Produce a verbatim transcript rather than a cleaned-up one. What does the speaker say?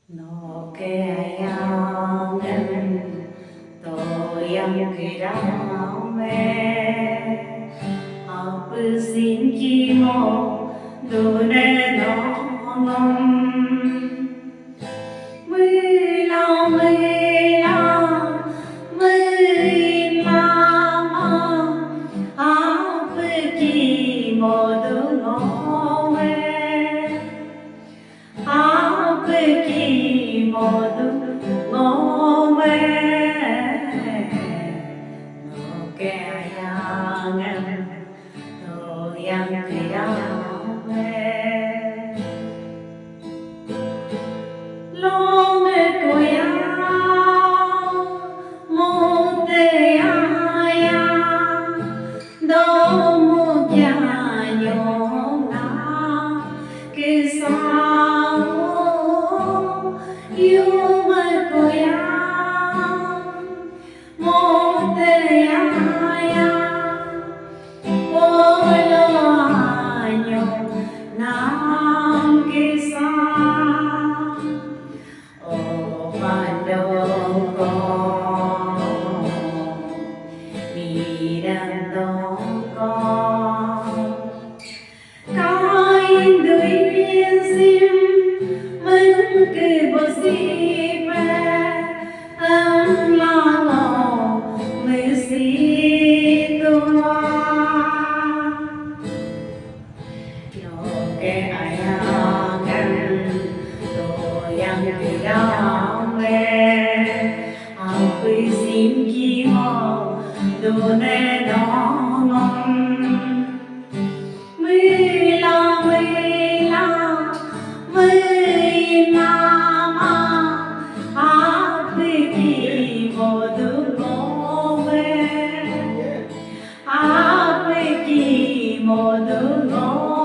Noke ayangem toyang kídar me, ape singki mo dune nongom. Mela mela mela ma, ape ki mo dune nongom. Ape ki mo dune nongom. Noke ayangem toyang kídar me. Longe koya mote aya, domo kya nyona kísa, yuma koya mote aya, olo anyo nam kísa. O pandoko, midang doko. Kain duin sim mengke bosipe, emlalo mesitua. Noke ayangem toyang kídar me, ape singki mo dune nongom. Mela mela mela ma, ape ki mo dune nongom. Ape ki mo dune nongom.